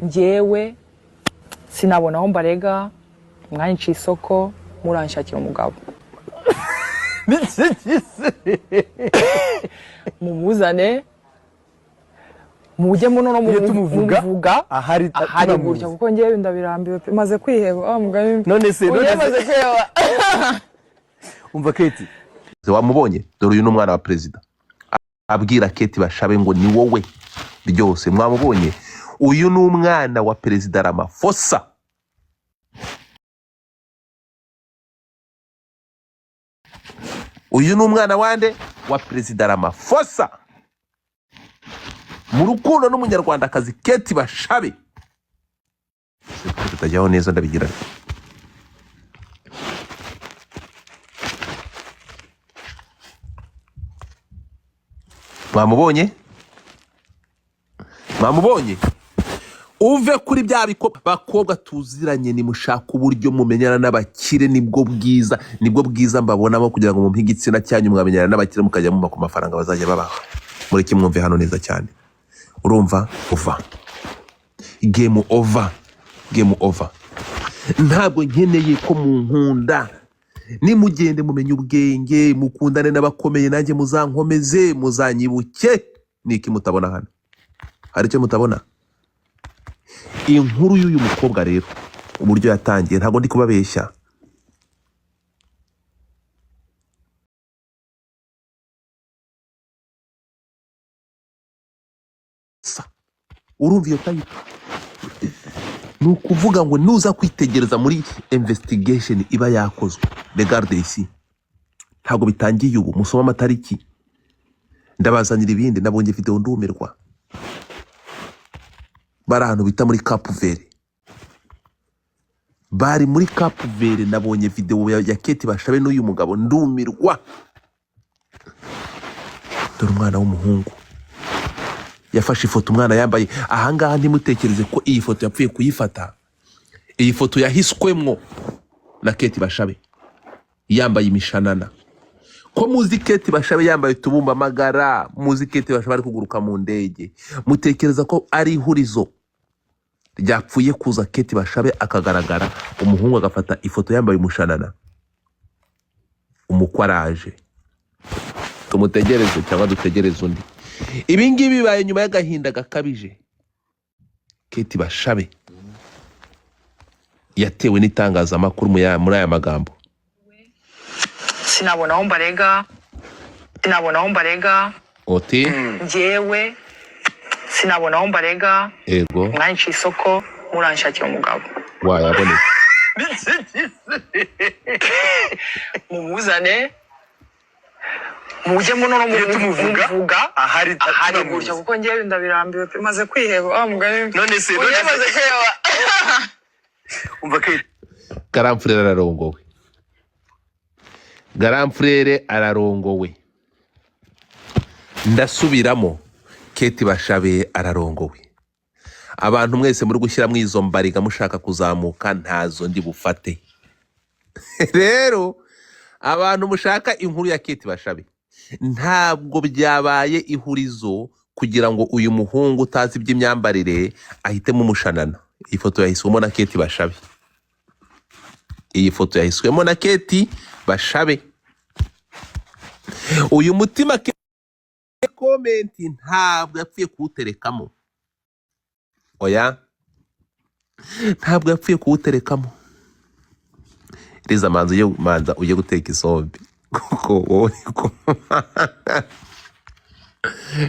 Njyewe sinabona aho mbarega, mwanyica isoko, muranshakira umugabo. Mumuzane mujye muno no Tujye tumuvuga mumuvuga ahari ahari tunamuzi. Gutya kuko njyewe ndabirambiwe pe, maze kwiheba wa mugani. None se Ubu none maze se kwiheba. Umva Keti. Wamubonye? Dore uyu ni umwana wa perezida abwira Kate Bashabe ngo ni wowe byose. Mwamubonye? Uyu ni umwana wa perezida Ramaphosa. Uyu ni umwana wande? Wa perezida Ramaphosa, mu rukundo n'umunyarwandakazi Kate Bashabe. Tutajyaho neza, ndabigira. Mwamubonye? Mwamubonye? Uve kuri bya bakobwa tuziranye, nimushaka uburyo mumenyana n'abakire, nibwo bwiza, nibwo bwiza mbabonamo kugira ngo mumpe igitsina cyanyu. Mwamenyana n'abakire mukajya mumpa ku mafaranga bazajya babaha. Mureke mwumve hano neza cyane. Urumva uva game over, game over. Ntabwo nkeneye ko munkunda. Nimugende mumenye ubwenge, mukundane n'abakomeye, nanjye muzankomeze, muzanyibuke. Niki mutabona hano? Hari icyo mutabona? Inkuru y'uyu mukobwa rero uburyo yatangiye, ntabwo ndi kubabeshya. Urumva iyo title, ni ukuvuga ngo nuza kwitegereza muri investigation iba yakozwe, regarde ici, ntabwo bitangiye ubu. Musome amatariki, ndabazanira ibindi. Nabonye video ndumirwa. Bari ahantu bita muri Cap Vert, bari muri Cap Vert. Nabonye video ya Kate Bashabe n'uyu mugabo, ndumirwa. Dore umwana w'umuhungu yafashe ifoto umwana yambaye ahangaha. Ntimutekereze ko iyi foto yapfuye kuyifata. Iyi foto yahiswemwo na Kate Bashabe yambaye imishanana. Ko muzi Kate Bashabe yambaye utubumbamagara, muzi Kate Bashabe ari kuguruka mu ndege, mutekereza ko ari ihurizo ryapfuye kuza Kate Bashabe akagaragara, umuhungu agafata ifoto yambaye umushanana? Umukwe araje, tumutegereze cyangwa dutegereze undi. Ibi ngibi bibaye nyuma y'agahinda gakabije Kate Bashabe yatewe n'itangazamakuru muri aya magambo. Sinabona aho mbarega, sinabona aho mbarega. Oti? Njyewe sinabona aho mbarega. Ego. Mwanyica isoko, muranshakira umugabo. Wayabonetse. Mumuzane mujye muno no Tujye tumuvuga mumuvuga ahari ahari tunamuzi. gutya kuko njyewe ndabirambiwe pe, maze kwiheba wa mugani. None se Ubu none maze se kwiheba. Umva Keti. Garamfurere ararongowe, garamfurere ararongowe. Ndasubiramo, Kate Bashabe ararongowe. Abantu mwese muri gushyiramo izo mbariga mushaka kuzamuka, ntazo ndi bufate. Rero abantu mushaka inkuru ya Kate Bashabe, ntabwo byabaye ihurizo kugira ngo uyu muhungu utazi iby'imyambarire ahitemo umushanana. Iyi foto yahiswemo na Kate Bashabe, iyi foto yahiswemo na Kate Bashabe. Uyu mutima comment ntabwo yapfuye kuwuterekamo. Oya, ntabwo yapfuye kuwuterekamo. Riza, manza ujye, manza ujye guteka isombe, kuko wowe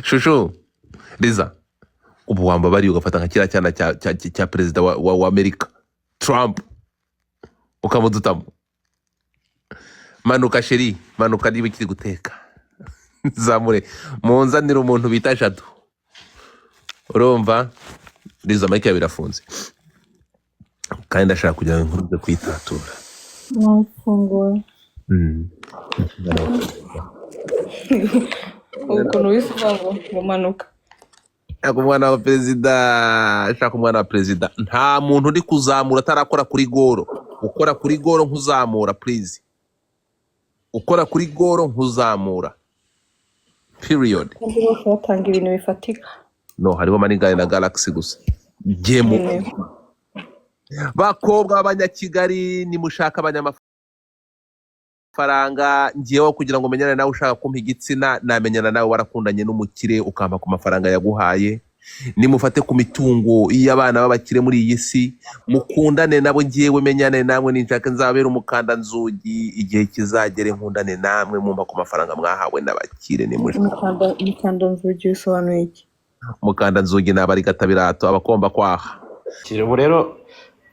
shushu Riza, ubu wambabariye ugafata nka kiriya cyana cya perezida wa Amerika Trump ukamudutamo. Manuka chérie, manuka niba ukiri guteka. Zamure munzanire umuntu bita Jado. Urumva Riza, mic yawe irafunze kandi ndashaka kugira ngo inkuru ze kwitatura. Mwafunguye. Ukuntu wise uvuga ngo manuka. Shaka umwana wa perezida, shaka umwana wa perezida. Nta muntu uri kuzamura atarakora kuri goro. Ukora kuri goro nkuzamura, please. Ukora kuri goro nkuzamura, period. Kandi bose batanga ibintu bifatika. No, hariho manigani na Galaxy gusa. Gemu. Nyine. Bakobwa b'Abanyakigali, nimushaka abanyamafaranga, ngewe kugira ngo menyane nawe ushaka kumpa igitsina, namenyana nawe warakundanye n'umukire, ukampa ku mafaranga yaguhaye. Nimufate ku mitungo y'abana b'abakire muri iyi si, mukundane nabo, ngewe menyane namwe, ninshaka nzabera umukanda nzugi igihe kizagere nkundane namwe, mumpa ku mafaranga mwahawe n'abakire. Nimushaka Umukanda nzugi bisobanuye iki? Mukanda nzugi ni abarigata abakomba kwaha. Ubu rero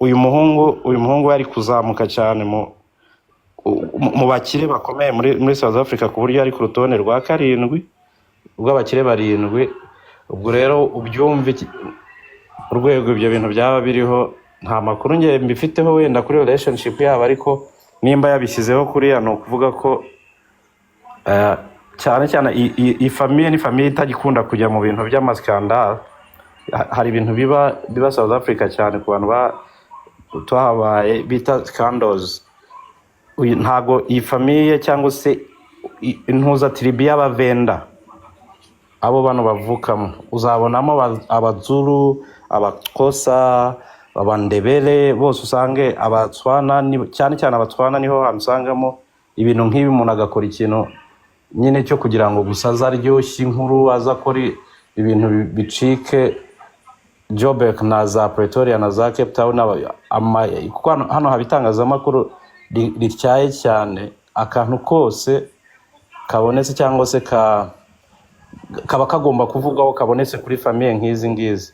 uyu muhungu yari kuzamuka cyane mu bakire bakomeye muri South Africa, ku buryo ari ku rutonde rwa karindwi rw'abakire barindwi. Ubwo rero ubyumve urwego ibyo bintu byaba biriho. Nta makuru nge mbifiteho wenda kuri relationship yabo, ariko nimba yabishyizeho kuriya, ni ukuvuga ko cyane cyane iyi famille ni famille itagikunda kujya mu bintu by'amaskandal. Hari ibintu biba South Africa cyane ku bantu tuhabaye bita scandals. Ntago iyi famille cyangwa se intuza tribu y'Abavenda, abo bano bavukamo, uzabonamo Abazulu, Abakosa, Abandebele bose, usange Abatswana cyane cyane Abatswana niho hantu usangamo ibintu nk'ibi. Umuntu agakora ikintu nyine cyo kugira ngo gusa aze aryoshye inkuru, aze akora ibintu bicike Joburg na za Pretoria na za Cape Town, kuko hano haba itangazamakuru rityaye cyane. Akantu kose kabonetse cyangwa se kaba kagomba kuvugwaho kabonetse kuri famille nk'izi ngizi.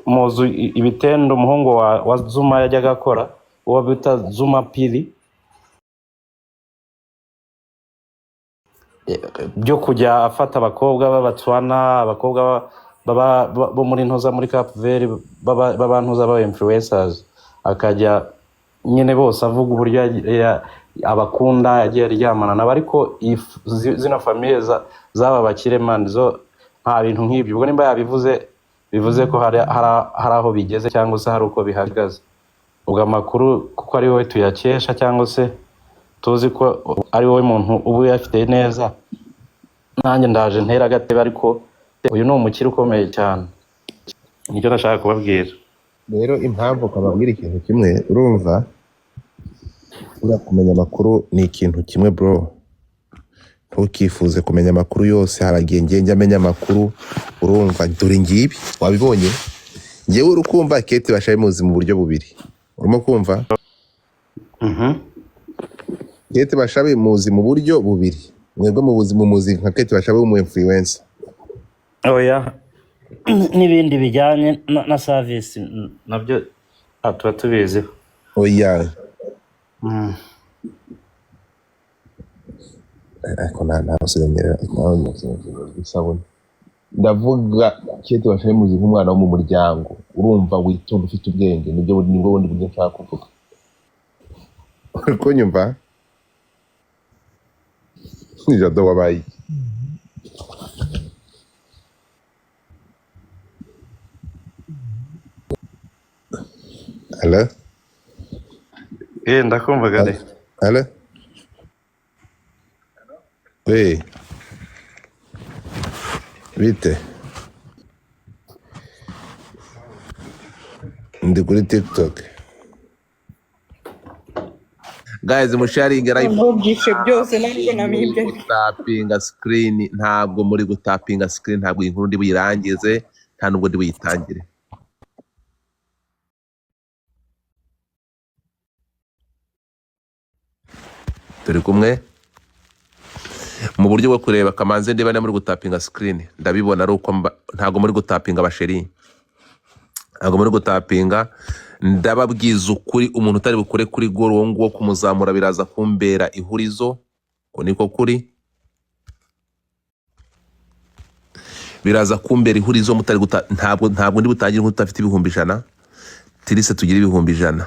Muzi ibitendo umuhungu wa Zuma yajyaga akora, uwo bita Zuma Pili, byo kujya afata abakobwa b'Abatswana, abakobwa bo muri ntuza muri Cape Verde, b'abantuza b'aba influencers, akajya nyine bose avuga uburyo abakunda, yagiye aryamana nabo. Ariko zino famille z'aba bakire man zo nta bintu nk'ibyo. Ubwo nimba yabivuze, bivuze ko hari aho bigeze cyangwa se hari uko bihagaze. Ubwo amakuru, kuko ari wowe tuyakesha cyangwa se tuzi ko ari wowe muntu uba uyafite neza, nanjye ndaje ntera agatebe. Ariko uyu ni umukire ukomeye cyane, nicyo nashaka kubabwira. Rero impamvu kababwira ikintu kimwe, urumva, uriya kumenya amakuru ni ikintu kimwe, bro. Ntukifuze kumenya amakuru yose. Haragiye ngiye njya amenya amakuru, urumva? Dore ngibi, wabibonye. Ngewe urukumva Kate Bashabe muzi mu buryo bubiri, urimo kumva? Kate Bashabe muzi mu buryo bubiri. Mwebwe mu buzima muzi nka Kate Bashabe w'umu influencer. Oya, n'ibindi bijyanye na service nabyo tuba tubiziho. Oya, ariko nta usigaye isabune. Ndavuga Kate Bashabe muzi nk'umwana wo mu muryango, urumva, witonda, ufite ubwenge. Nibwo bundi buryo nshaka kuvuga. Uri kunyumva? Jado, wabaye iki? Hello? Ndakumva gare. Hello? Oui. Bite? Ndi kuri TikTok. Guys, musharinge live. Ntabwo byishe byose, ntabwo namenye ibyo ari byo. Gutapinga screen, ntabwo muri gutapinga screen. Ntabwo iyi nkuru ndi buyirangize, nta nubwo ndi buyitangire. Turi kumwe mu buryo bwo kureba kamanze ndeba niba muri gutapinga screen. Ndabibona ari uko ntabwo muri gutapinga, basheri, ntabwo muri gutapinga. Ndababwiza ukuri, umuntu utari bukore kuri goro, uwo nguwo kumuzamura biraza kumbera ihurizo. Uko niko kuri, biraza kumbera ihurizo mutari guta. Ntabwo ndi butangire nk'utafite 100,000. Tirise tugire 100,000.